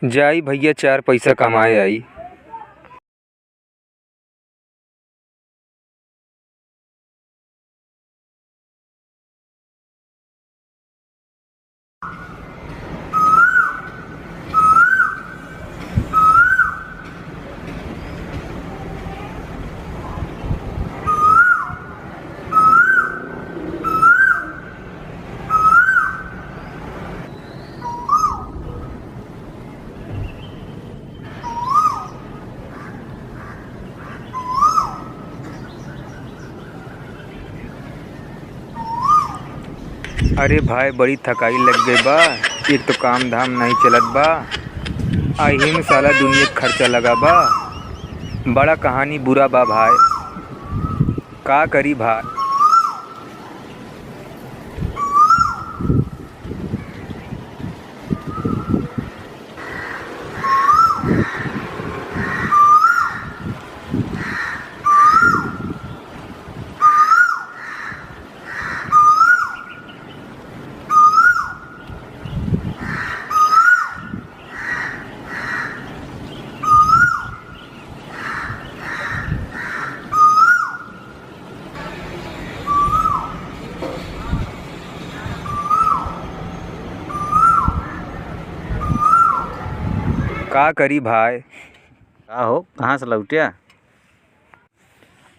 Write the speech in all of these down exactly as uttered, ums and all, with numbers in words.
जाई भइया, चार पैसा कमाए आई। अरे भाई, बड़ी थकाई लग गई बा। एक तो काम धाम नहीं चलत बा, आ एही में साला दुनिया के खर्चा लगा बा। बड़ा कहानी बुरा बा भाई, का करी भाई। का करी भाई? का हो, कहाँ से लौटिया?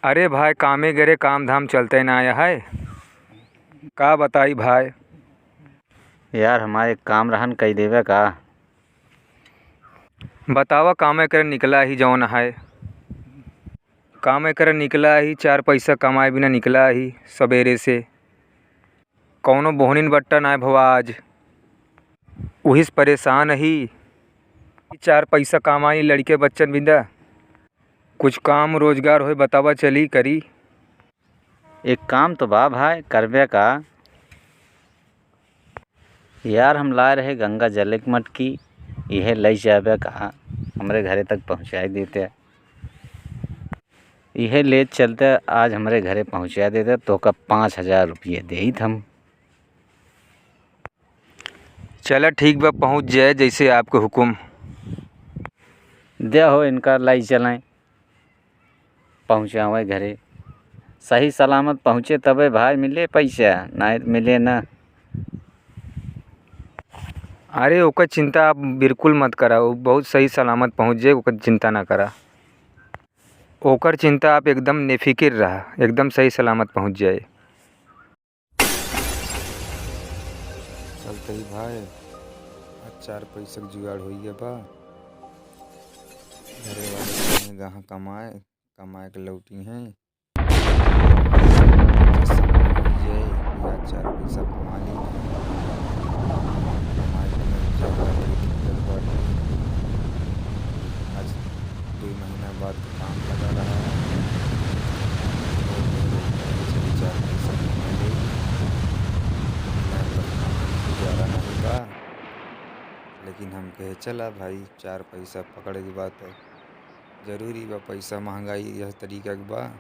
अरे भाई, कामे गरे, काम धाम चलते ना आया है। का बताई भाई? यार, हमारे काम रहन कई देवे का? बतावा, कामे करे निकला ही जौन है। कामे करे निकला ही, चार पैसा कमाए बिना निकला ही सबेरे से। कौनो बोहनिन बट्टा नाय भवा आज। उहिस परेशान ही। चार पैसा कमाई लड़के बच्चन बिंदा। कुछ काम रोजगार होए बतावा चली करी। एक काम तो बा भाई, करबे का? यार, हम लाए रहे गंगा जल एक मटकी, इहे लइ जाबे का, हमरे घरे तक पहुँचाई देते। इहे ले चलते आज हमरे घरे पहुँचा देते, तोहका पाँच हजार रुपये देइत हम। चला ठीक बा, पहुँच जाए जैसे आपके हुकुम। दे हो इनका लाई चलें, पहुँचावे घरे। सही सलामत पहुँचे तबे भाई मिले पैसा, नाहीं त मिले ना। अरे ओकर चिंता आप बिल्कुल मत करा, वो बहुत सही सलामत पहुँच जाए, ओकर चिंता ना करा। ओकर चिंता आप एकदम निफिकिर रहा, एकदम सही सलामत पहुँच जाए। चलते ही भाई, आज चार पैसा के जुगाड़ होइए बा। घरे वाले कहें, "कहाँ कमाए, कमाए के लौटी हैं।" आज चार पैसा कमा ली, कमाए के नहीं ज्यादा बड़ी दिक्कत बाटे। आज दो महीना बाद काम लगा रहा है। और मेरे चार पैसा कमा ले, गुजारा नहीं बा। लेकिन हम कहे, "चला भाई, चार पैसा पकड़े के बा तो जरूरी बा, पैसा महंगाई यह तरीका के बा।"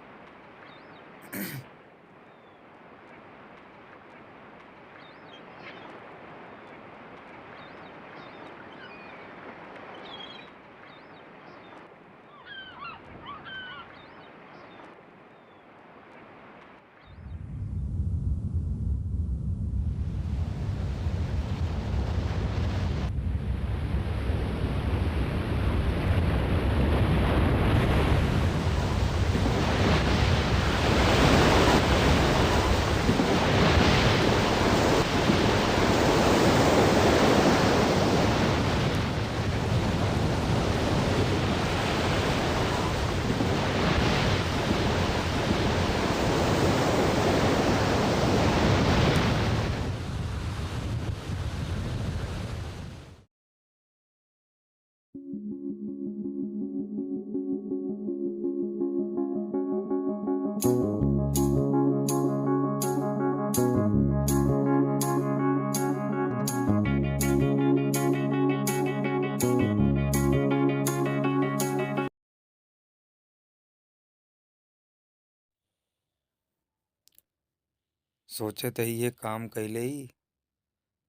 सोचत ही ये काम कैले ही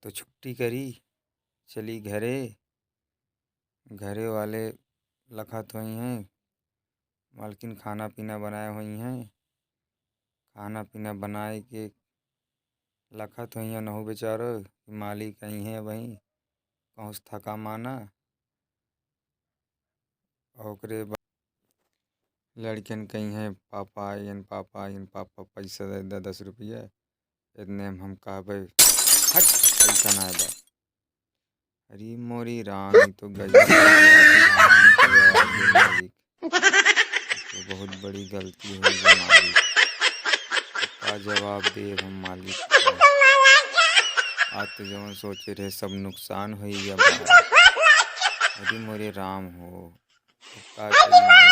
तो छुट्टी करी, चली घरे। घरे वाले लखत होइहैं, मालकिन खाना पीना बनाए होइहैं। खाना पीना बनाए के लखत होइहैं नहु बेचारो कि मालिक अइहैं अबहीं, कहूँ से थका माना। और ओकरे बाद लड़कन कहिहैं, "पापा आइन, पापा आइन, पापा पैसा दे दे दस रुपया।" इतने में हम कहबे, "हट, पैसा ना बा।" अरे मोरी राम, ई तो गजब हो गया, मालिक। ई तो बहुत बड़ी गलती हो गई मालिक। का जवाब देब हम मालिक का? आज तो जवन सोचे रहे सब नुकसान हो गया बा। अरे मोरे राम हो, अब का करी मालिक?